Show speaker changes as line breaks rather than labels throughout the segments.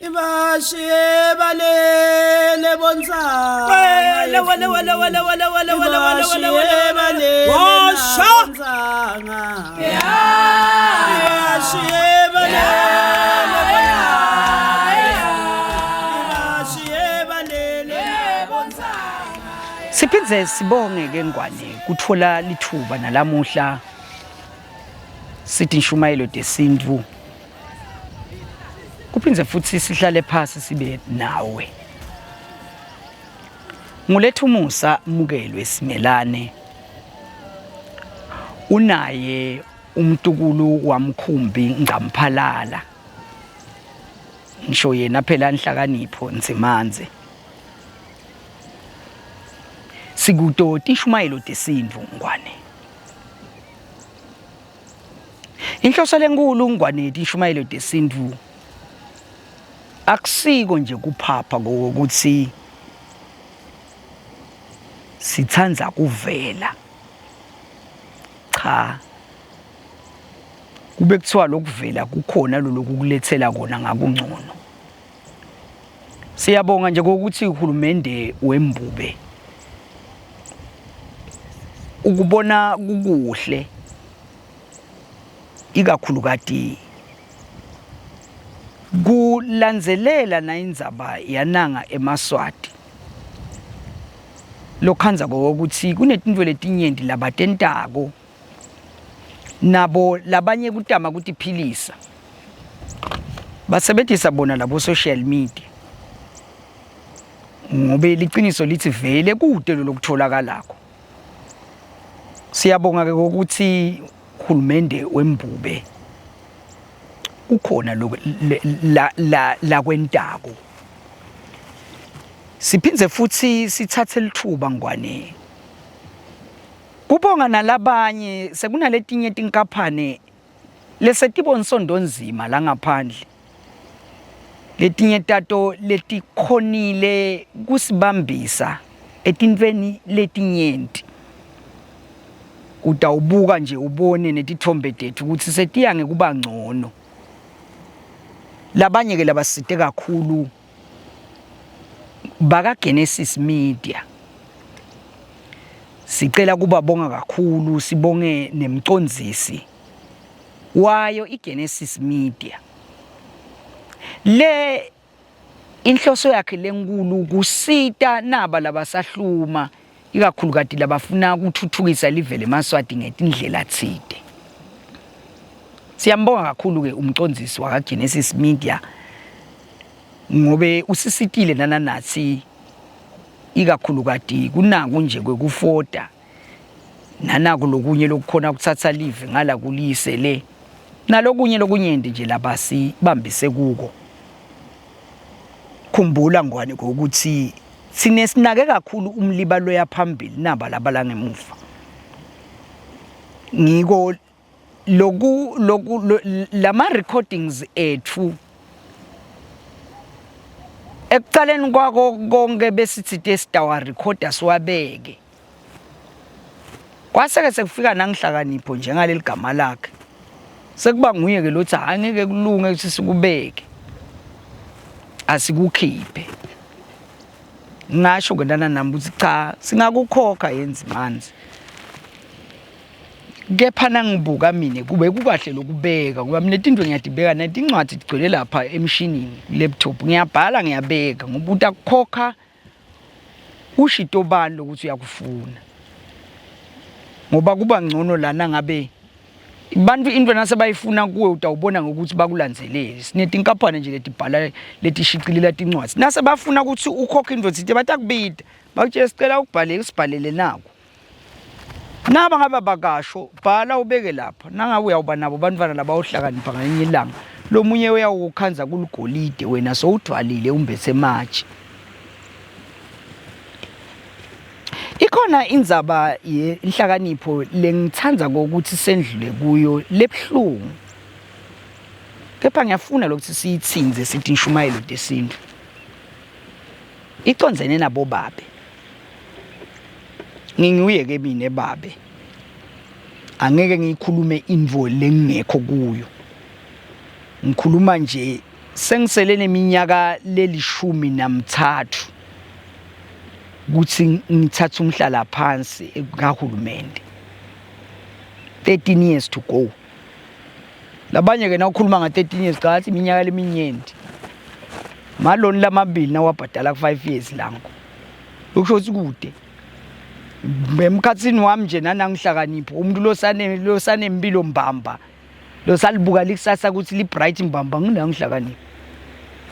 Ibashiye balele bontsanga.
Wele wele wele wele wele wele wele wele wele wele
balele
Washa!
bontsanga. Ibashiye balele bontsanga. Ibashiye balele bontsanga.
Siphindze sibonge ke Ngwane kutfola lithuba nalamuhla sithi inshumayelo tesintfu kuphindze futhi sihlale phasi sibe nawe. Ngulethumusa mukelwe Simelane unaye umtukulu wamkhumbi Ngcamphalala ngisho yena phela Nhlakanipho Ndzimandze sikuto tishumayelo tesintfu Ngwane. Inhloso lenkulu Ngwane yetinshumayelo tesintfu akusiko nje kuphapha kokuthi sitsandza kuvela. Cha. Kube kuthiwa lokuvela kukhona loloku kulethela kona ngakungcono. Siyabonga nje kokuthi uhulumende wembube ukubona kukuhle ikakhulukati kulandzelela nayindzaba yananga emaSwati lokhandza kokuthi kunetintfo letinyenti labatentako nabo labanye kutama kutiphilisa basebenzisa bona labo social media ngobe liciniso lithi vele kude lokutholakalako siyabonga ke ukuthi uhulumende wembube kukhona la la la kwentako siphindze futhi sithathe lithuba ngwane Kubonga nalabanye sekunaletinye tinkaphane lesetibonsondonzima la ngaphandle. Letinye tato letikhonile kusibambisa etintfweni letinyenti. Utawubuka nje ubone netitfombe tetfu kutsi setiya ngekuba ncono. Labanye ke labasite kakhulu bakaGenesis Media. Sicela kubabonga kakhulu sibonge nemcondzisi wayo iGenesis Media. Le inhloso yakhe lenkulu kusita naba labasahluma ikakhulukati labafuna kuthuthukisa live lemaSwati ngetindlela tsite. Siyambonga kakhulu ke umcondzisi wakaGenesis Media ngobe usisitile nananatsi ikakhulukati kunaku nje kwekufota nanaku lokunye lokukhona kutsatsa live ngala kuliyise le nalokunye lokunyenti nje labasibambise kuko. Khumbula Ngwane ukuthi thine sinake kakhulu umliba loya phambili naba laba la ngemuva. Ngiko loku loku lama recordings ethu ekucaleni kwako konke besithite sitawa recorder siwabeke. Kwase-ke sekufika nangihlakanipho njengaleli gama lakhe. Sekuba nguye-ke lothi hhayi ngeke kulunge ukuthi sikubeke. Asikukhiphe. Ngasho ke lana nami ukuthi cha singakukhokha yenzi manzi. Kepha nangibuka mina kube kukahle lokubeka ngoba mina tinto ngiyatibeka netincwadi tigcwele lapha emshinini laptop ngiyabhala ngiyabeka ngoba utakukhokha Ushito bani lokuthi uyakufuna? Ngoba kuba ngcono lana ngabe bantu into nasebayifuna kuwe utawubona ngokuthi bakulandzelele. Sinetinkampani nje letibhala letishicilela tincwadzi. Nase bafuna ukuthi ukhokhe into tsite batakubita. Bakutshela sicela ukubhalele usibhalele naku. Naba ngabe bakasho bhala ubeke lapha nangabe uyawuba nabo bantfwana labawuhlakanipha ngelinye ilanga lomunye uyawukukhandza kuligolide wena sowudvwalile umbetse ematje. Ikhona indzaba yenhlakanipho lengithanda kokuthi sendlule kuyo lebuhlungu. Kepha ngiyafuna lokuthi siyithinze sithi inshumayelo tesintu. Icondzene nabobabe. Nginguye ke mina babe. Angeke ngiyikhulume intfo lengingekho kuyo. Ngikhuluma nje Sengisele neminyaka lelishumi namthathu ukuthi ngithathe umhlala phansi kahulumende. 13 years to go. Labanye ke nawukhuluma nga 13 years cha athi iminyaka leminyenti. Maloni lamabili nawabhadala ku 5 years lango. Ukusho ukuthi kude. Emkhathini wami nje nanangihlakanipho umuntu losane losanempilo mbamba. Losalibuka likusasa ukuthi li bright mbamba nginangihlakanipho.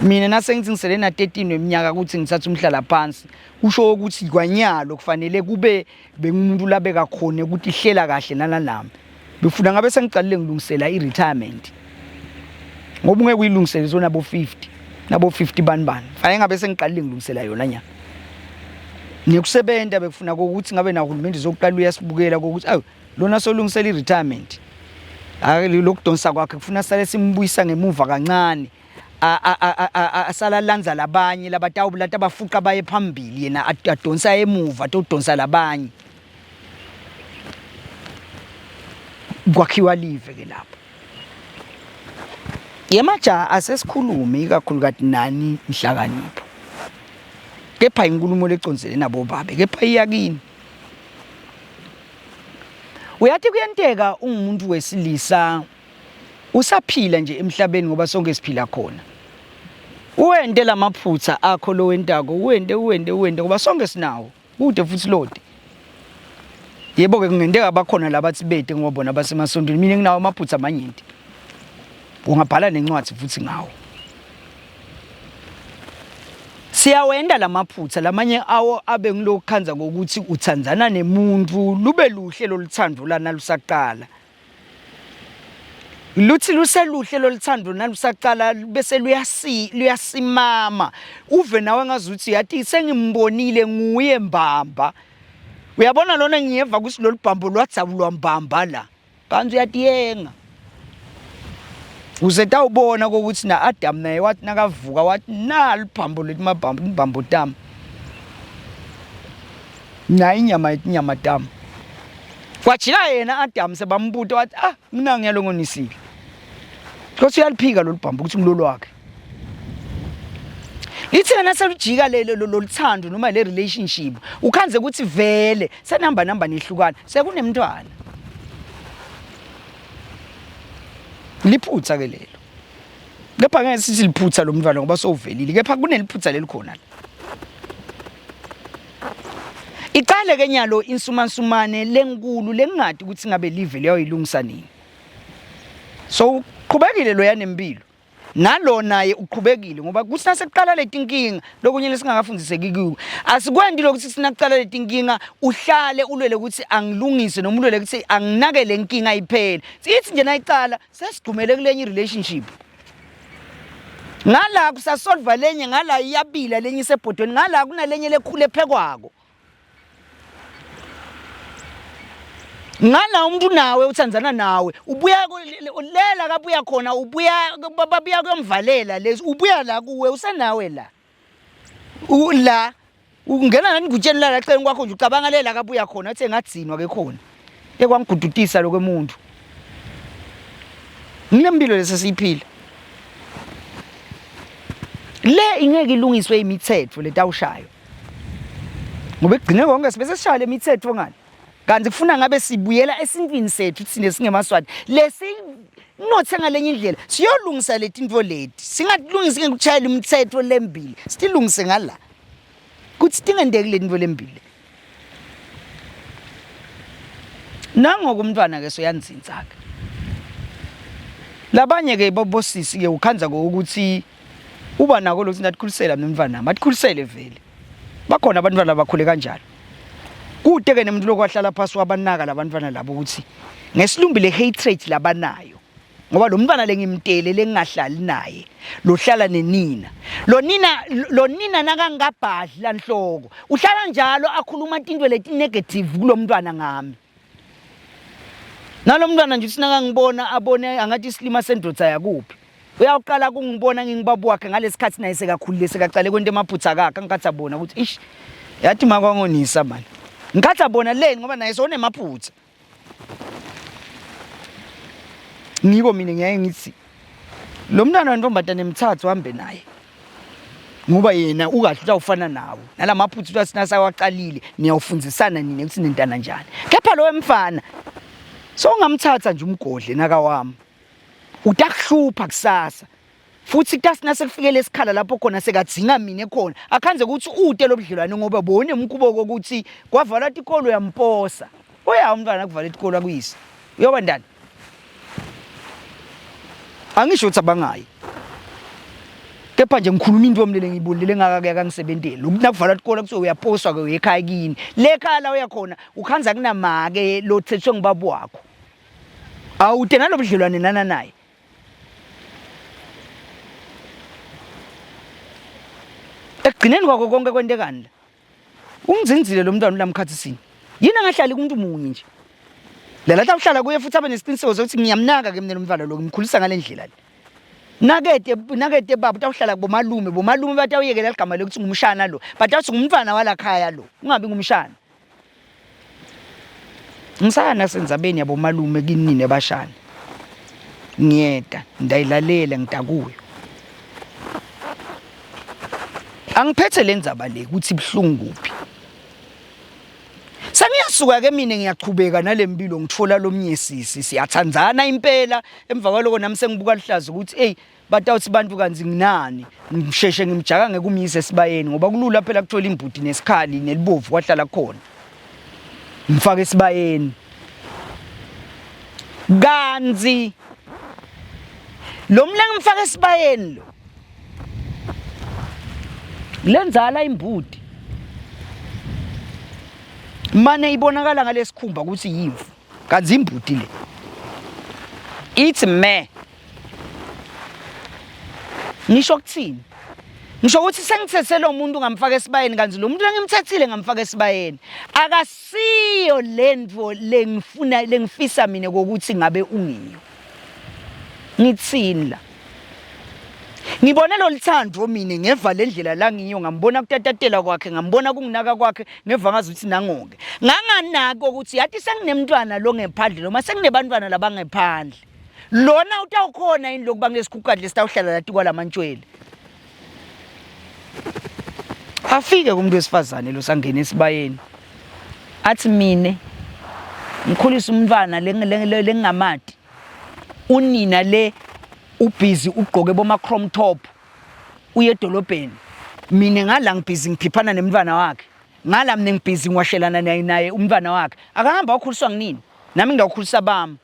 Mina nase ngithi ngisele na 13 weminyaka ukuthi ngithathe umhlala phansi kusho ukuthi kwanyalo kufanele kube bengumuntu labeka khona ukuthi ihlela kahle nalanami befuna ngabe sengicalile ngilungisela i-retirement ngoba ungeke uyilungisele sona bo 50 nabo 50 bani bani fanele ngabe sengiqalile ngilungisela yona nya ngiyokusebenta bekufuna ukuthi ngabe nahulumende zokuqala uyasibukela ukuthi awu lona solungisela i-retirement ake lokudonsa kwakhe kufuna sale simbuyisa ngemuva kancane asala lanza labanye labatawubulata abafuqa baye phambili yena adonsa emuva atodonsa labanye kwakhiwa live ke lapho yemajaha asesikhulume ikakhulukati nani nhlakanipho kepha inkulumo lecondzene nabo babe kepha iyakini uyathi kuyenteka ungumuntu wesilisa Usaphila nje emhlabeni ngoba sonke siphila khona. Uwente lamaphutha akho lowentako, uwente uwente uwente ngoba sonke sinawo. Kude futhi lode. Yebo ke kungenteka bakhona labathi bete ngoba bona basemasontweni. Mina nginawo amaphutha amanyenti. Ungabhala nencwadi futhi ngawo. Siyawenda lamaphutha lamanye awo abe ngilokukhandza ngokuthi uthandzana nemuntu lube luhle loluthando lana lusaqala. Luthi luseluhle loluthando nalusaqala bese luyasi luyasimama uve nawe ngazuthi yathi sengimbonile nguye mbamba uyabona lona ngiyeva ukuthi lolu bhambo lwadzabulwa mbamba la kanti uyatiyenga uze tawubona kokuthi na-Adam naye wathi nakavuka wathi nalubhambo leti mabhambo imbambo tami nayo inyama yetinyama tami kwajika yena Adam sebambuta wathi ah mina ngiyalongonisile Nkosi uyaliphika lolu bhambo ukuthi ngilolu wakhe lithi yena selujika lelo loluthando noma le relationship ukhanze ukuthi vele senihamba namba nihlukana sekunemntwana liphutha ke lelo kepha ngeke sithi liphutha lo mntwana ngoba sowuvelile kepha kuneliphutha lelikhona la Iqale ke nyalo insumansumane lenkulu lengingadi ukuthi ngabe live liyoyilungisa nini. So uqhubekile loya nempilo. Nalo naye uqhubekile ngoba kuthi nasekuqala letinkinga lokunye lesingakafundiseki kuko. Asikwendi lokuthi sinakuqala letinkinga uhlale ulwele ukuthi angilungise noma ulwele ukuthi anginake le nkinga iphele. Sithi nje nayicala sesigxumele kulenye relationship. Ngala kusasolva lenye ngala iyabila lenye isebhodweni ngala kunalenye lekhulu ephekwako. Ngala umuntu nawe uthandzana nawe ubuya lela kabuya khona ubuya babuya kuyomvalela lezi ubuya la kuwe usenawe la. La ungena nani ngutsheni la eceleni kwakho nje ucabanga lela kabuya khona athe ngadzinwa ke khona. Ekwangigudutisa lokwemuntu. Ngilempilo lesesiyiphila. Le ingeke ilungiswe imithetho letawushayo. Ngoba ekugcine konke sibe sesishaya lemithetho ngale. Kanti kufuna ngabe sibuyela esintwini sethu thina singemaSwati. Lesi nothe ngalenye indlela siyolungisa letinto leti. Singatilungisi ngekushayela imithetho lembili. Sitilungise ngala. Kuthi tingenteki letinto lembili. Nangoku umntwana ke soyanzinza ke. Labanye ke bobosisi ke ukhandza ngokuthi uba nako lokuthi ndatikhulisela mina umntwana nami atikhulisele vele. Bakhona abantwana abakhule kanjalo. Kude ke nemuntu lokwahlala phasi wabanaka labantwana labo ukuthi ngesilumbi le hatred labanayo ngoba lo mntwana lengimtele lengingahlali naye lohlala nenina lo nina lo nina nakangabhadli lanhloko uhlala njalo akhuluma tinto leti negative kulomntwana ngami nalo mntwana nje uthi nakangibona abone angathi isilima sendoda yakuphi uyawuqala kungibona ngingibaba wakhe ngalesikhathi naye sekakhulile sekacale kwento emaphutha kakhe ngikhathi abona ukuthi ish yathi makwangonisa mani ngikhathi abona leni ngoba naye sonemaphutha ngiko mina ngiyaye ngithi Lo mntwana wentombazane mthathu uhambe naye. Ngoba yena ukahle utawufana nawe. Nalamaphutha uthi sinasawaqalile niyawufundzisana nini ukuthi nentana njani. Kepha lo wemfana so ungamthatha nje umgodle naka wami. Utakuhlupha kusasa. Futhi kutasi nasekufikele lesikhala lapho khona sekadzinga mina khona akhanze ukuthi ute lobudlelwane ngoba bone umkhubo kokuthi kwavalwa tikolo uyamposa. Uya umntwana kuvala itikolo akuyise. Uyoba ndani? Angisho ukuthi abangayi. Kepha nje ngikhuluma into yomlele ngiyibonile ngaka ke kangisebenteli. Ukuthi nakuvalwa tikolo kuthiwa uyaposwa ke uyekhaya kini. Le khaya la uya khona ukhanza kunamake lo thethwe ngubaba wakho. Awude nalobudlelwane nana naye. Ekugcineni kwakho konke kwentekani la? Ungzinzile lo mntwana ulamkhathisini. Yini angahlali kumuntu munye nje? Lala uhlala kuye futhi abe nesiqiniseko sokuthi ngiyamnaka ke mina lo mntwana lo ngimkhulisa ngale ndlela le. Nakete nakete baba utawuhlala kubomalume, bomalume batawuyekela ligama lokuthi ngumshana lo. Batawuthi ngumntwana walakhaya lo, ungabi ngumshana. Ngisaya nasendzabeni yabomalume kinini abashana. Ngiyeda, ndayilalela ngidakuyo. Angiphethe le ndzaba le ukuthi ibuhlungu kuphi. Sengiyasuka ke mina ngiyachubeka nalempilo ngithola lomnye sisi siyathandzana impela emva kwaloko nami sengibuka lihlazo ukuthi hey batawuthi bantu kanzi nginani ngisheshe ngimjaka ngekumyisa esibayeni ngoba kulula phela kuthola imbuti nesikhali nelibovu kwahlala khona ngifake esibayeni kanzi lo mla ngimfaka esibayeni lo lenzala imbuti mane ibonakala ngalesikhumba ukuthi yimvu kanti imbuti le ithi me ngisho kuthini ngisho ukuthi sengithethe lo muntu ngamfaka esibayeni kanti lo muntu engimthethile ngamfaka esibayeni akasiyo lento lengifuna lengifisa mina kokuthi ngabe ungiyo ngithini la ngibone loluthando mina ngeva lendlela la ngiyo ngambona kutatatela kwakhe ngambona kunginaka kwakhe ngeva ngazi ukuthi nangoke nganganako ukuthi yathi senginemntwana lo ngephandle noma senginebantwana labangephandle lona utawukhona yini lokuba kulesikhukadle esitawuhlala lati kwalamantshwele afike kumuntu wesifazane lo sangena esibayeni athi mine ngikhulisa umntwana lengingamati unina le ubhizi ugqoke boma chrome top uye edolobheni mina ngala ngibhizi ngiphiphana nemntwana wakhe ngala mina ngibhizi ngiwashelana naye naye umntwana wakhe akahamba wakhuliswa nginini nami ngidawukhulisa bami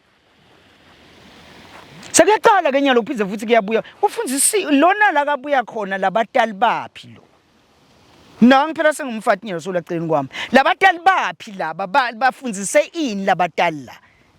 sekuyaqala ke nyalo kuphinde futhi kuyabuya ufundisi lona la kabuya khona labatali baphi lo nangi phela sengumfati nyalo solaceleni kwami labatali baphi laba bafundise ini labatali la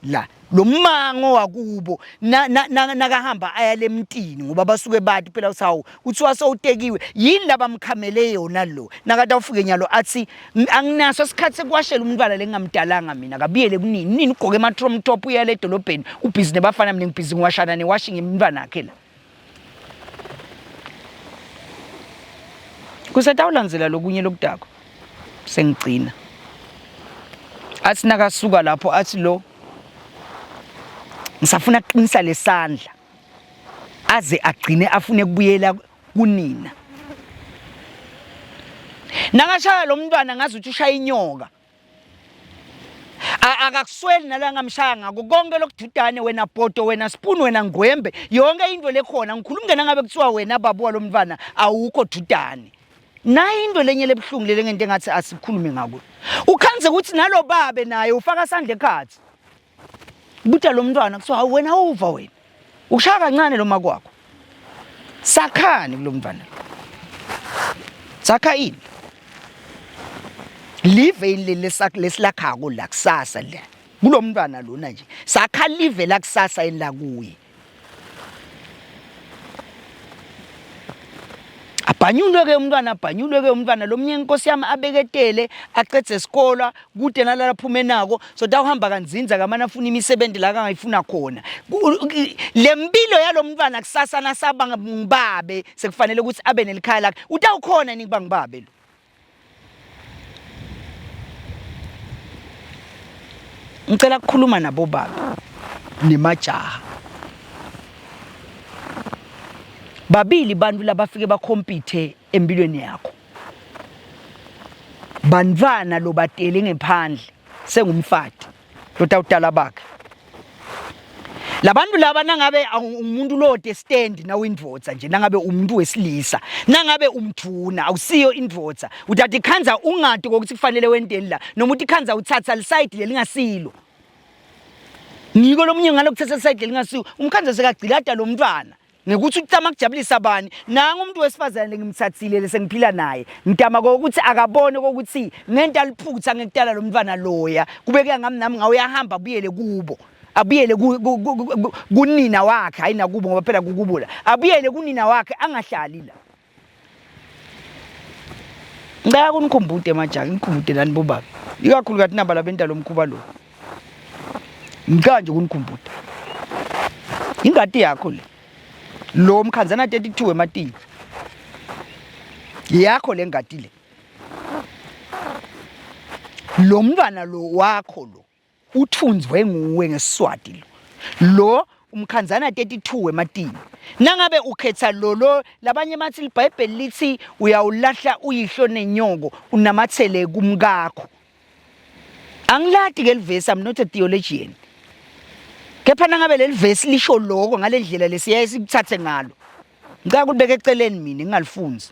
la lo mmango wakubo nakahamba aya lemtini ngoba basuke bathi phela uthi hawu kuthiwa sowutekiwe yini labamkhamele yona lo nakade awufike nyalo athi anginaso isikhathi sekuwashela umntwana lengingamdalanga mina akabuyele kunini nini ugqoke ama-trom top uyale edolobheni ubhizi nebafana mina ngibhizi ngiwashana newashing imntwana akhe la Kusetawulandzela lokunye lokudakwa. Sengigcina. Athi nakasuka lapho athi lo ngisafuna kuqinisa lesandla aze agcine afune kubuyela kunina. Nakashaya lo mntwana ngazi ukuthi ushaya inyoka. Akakusweli nala ngamshaya ngako konke lokududane wena bhodo wena spoon wena ngwembe yonke into lekhona ngikhuluma ngena ngabe kuthiwa wena baba walomntwana awukho dudane nayi into lenye lebuhlungu lele ngento engathi asikhulume ngako ukhanze ukuthi nalo babe naye ufaka sandla ekhathi buta lo mntwana kuthiwa hawu wena uva wena ushaya kancane lo makwakho sakhani kulo mntwana lo sakha ini live yini lesilakhako la kusasa le kulo mntwana lona nje sakha live la kusasa yini la kuye abhanyulwe ke umntwana abhanyulwe ke umntwana lo mnye inkosi yami abeketele acedze esikolwa kude nalala aphume nako so tawuhamba kanzinza kamane afuna imisebenzi la kangayifuna khona le mpilo yalo mntwana kusasa nasaba ngibabe sekufanele ukuthi abe nelikhaya lakhe utawukhona yini kuba ngibabe lo Ngicela ukukhuluma nabo baba nemajaha. Babili bantu labafike bakhompithe empilweni yakho. Bantfwana lobatele ngephandle sengumfati lotawutala bakhe. Labantu laba nangabe umuntu lote stand nawindvodza nje nangabe umuntu wesilisa nangabe umdvuna awusiyo indvodza utatikhandza ungati kokuthi kufanele wenteni la noma utikhandza utsatsa lisayidi lelingasilo. Ngiko lomunye ngalokuthatha lisayidi lelingasilo umkhandza sekagcilata lo mntfwana ngekuthi ucama kujabulisa bani nangu umuntu wesifazane lengimthathile lesengiphila naye ngitama kokuthi akabone kokuthi ngenta liphutha ngekutala lo mntwana loya kube kuya ngami nami ngawuyahamba abuyele kubo abuyele kunina wakhe hayi nakubo ngoba phela kukubula abuyele kunina wakhe angahlali la Ngicela kunikhumbude majaka ngikhumbude nani bobaba ikakhulukazi naba labenta lo mkhuba lo ngicela nje kunikhumbuda ingadi yakho le lo mkhanzana 32 ematini yakho le ngadi le lo mntwana lo wakho lo uthunzwe nguwe ngesiswati lo lo umkhanzana 32 ematini nangabe ukhetha lolo labanye bathi libhayibheli lithi uyawulahla uyihlo nenyoko unamathele kumkakho angilati ke livesi i'm not a theologian kepha nangabe leli vesi lisho lokho ngalendlela lesiyaye sikuthathe ngalo ngicela kulibeka eceleni mina ngingalifunzi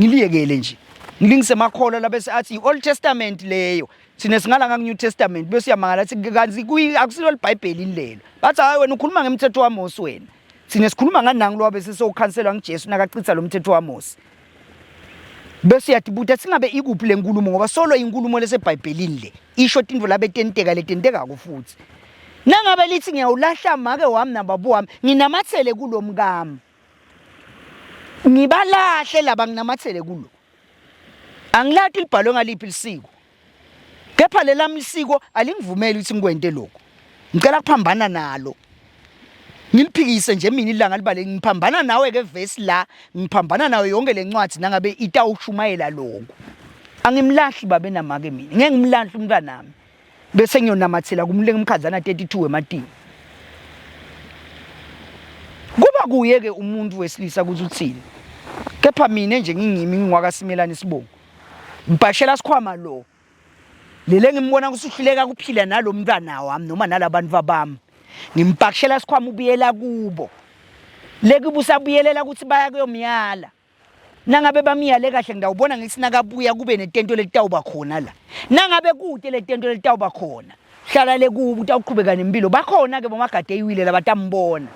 ngiliyekele nje ngilingise emakholwa labese athi i-Old Testament leyo thina singala nga New Testament bese uyamangala athi kanti akusilo libhayibheli lelo bathi hayi wena ukhuluma ngemthetho waMose wena thina sikhuluma nganangu lo wabe sesewukhanselwa nguJesu nakachitha lo mthetho waMose bese uyatibuta singabe ikuphi le nkulumo ngoba solo inkulumo lesebhayibhelini le isho tintfo labetenteka letentekako futhi nangabe lithi ngiyawulahla make wami nababu wami nginamathele kulo mkami ngibalahle laba nginamathele kulo angilati libhalwe ngaliphi lisiko kepha lelami lisiko alingivumeli ukuthi ngikwente lokhu ngicela kuphambana nalo ngiliphikise nje mina ilanga libale ngiphambana nawe ke verse la ngiphambana nayo yonke lencwadi nangabe itawushumayela lokhu angimlahli babe namake mina ngeke ngimlahle umntwanami bese ngiyonamathela kumlenga umkhanzana 32 ematini kuba kuye ke umuntu wesilisa ukuthi uthini kepha mina nje ngingimi ngingwakasimelana isibongo ngibhashela sikhwama lo lele ngimbona ukuthi uhluleka kuphila nalo mntwana wami noma nalabantu bami ngimpakishela sikhwama ubuyela kubo lekubusabuyelela ukuthi baya kuyomyala Nangabe bamyale kahle ngitawubona ngithi nakabuya kube netento letitawuba khona la. Nangabe kute letento letitawuba khona, hlala le kubo utawuqhubeka nempilo. Bakhona ke bomagade eyiwile labatambona.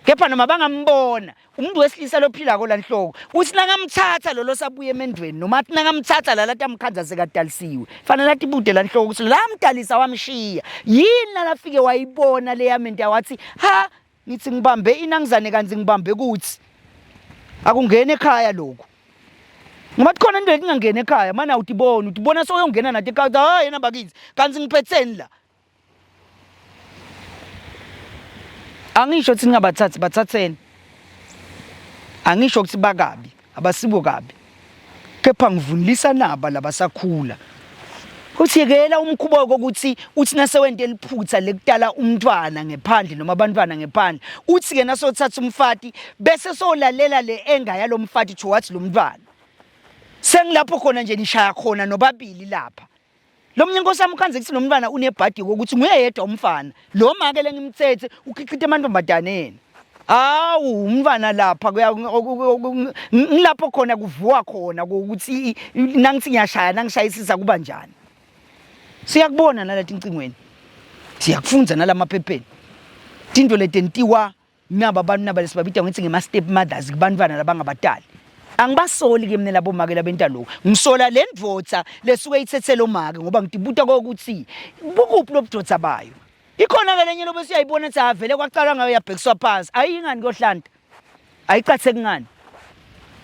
Kepha noma bangambona, umuntu wesilisa lophilako la nhloko, uthi nakamthatha lolo sabuya emendvweni noma athi nakamthatha lala tamkhandza sekadalisiwe. Fanele atibude la nhloko ukuthi la mdalisa wamshiya. Yini nalafike wayibona leyamenta wathi ha Ngithi ngibambe inangizane kanti ngibambe kuthi akungeni ekhaya lokhu. Ngoba kukhona into ekungangeni ekhaya mana awutiboni utibona soyongena nathi ekhaya hayi yena bakithi kanti ngiphetheni la. Angisho ukuthi ningabathathi bathatheni. Angisho ukuthi bakabi. Abasibo kabi. Kepha ngivunulisa naba labasakhula. Uthi yekela umkhuba wokuthi uthi nasewente liphutha lekutala umntwana ngephandle noma abantwana ngephandle uthi ke nasothatha umfati bese solalela le enga yalomfati towards lo mntwana sengilapho khona nje nishaya khona nobabili lapha Lo mnye nkosi yami ukhanze kuthi lo mntwana unebhadi kokuthi nguye yedwa umfana. Lo make lengimthethe ukhiqita emantombazaneni. Hawu umntwana lapha kuya ngilapho khona kuvuwa khona ukuthi nangithi ngiyashaya nangishayisisa kuba njani. Siyakubona nalati incingweni. Siyakufunza nalamaphepheni. Tinto letentiwa Naba abantu naba lesibabita ngithi ngema step mothers kubantwana labangabatali. Angibasoli ke mina labo make labenta lokhu. Ngisola le ndvodza lesuke ithethele lomake ngoba ngitibuta kokuthi bukuphi lobudvodza bayo. Ikhona ke lenye lobe siyayibona ukuthi avele kwaqalwa ngayo yabhekiswa phansi. Ayingani kohlanta. Ayicatheki ngani?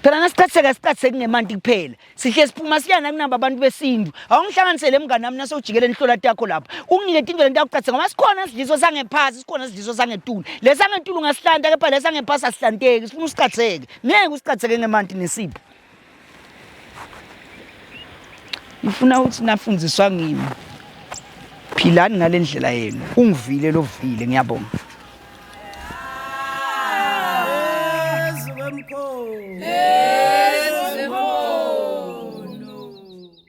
Phela nasiqatheka siqatheki ngemanti kuphela. Sihle siphuma siyana kunaba abantu besintu. Awungihlanganisele mngani wami nasewujikele inhlola takho lapha. Unginike into lento yakuqatheka ngoba sikhona isidliso sangephasi, sikhona isidliso sangetulu. Lesangetulu ungasihlanta kepha lesangephasi asihlanteki, sifuna usiqatheke. Ngeke usiqatheke ngemanti nesipho. Ngifuna ukuthi nafundziswa ngimi. Philani ngalendlela yenu. Ungivile lovile ngiyabonga.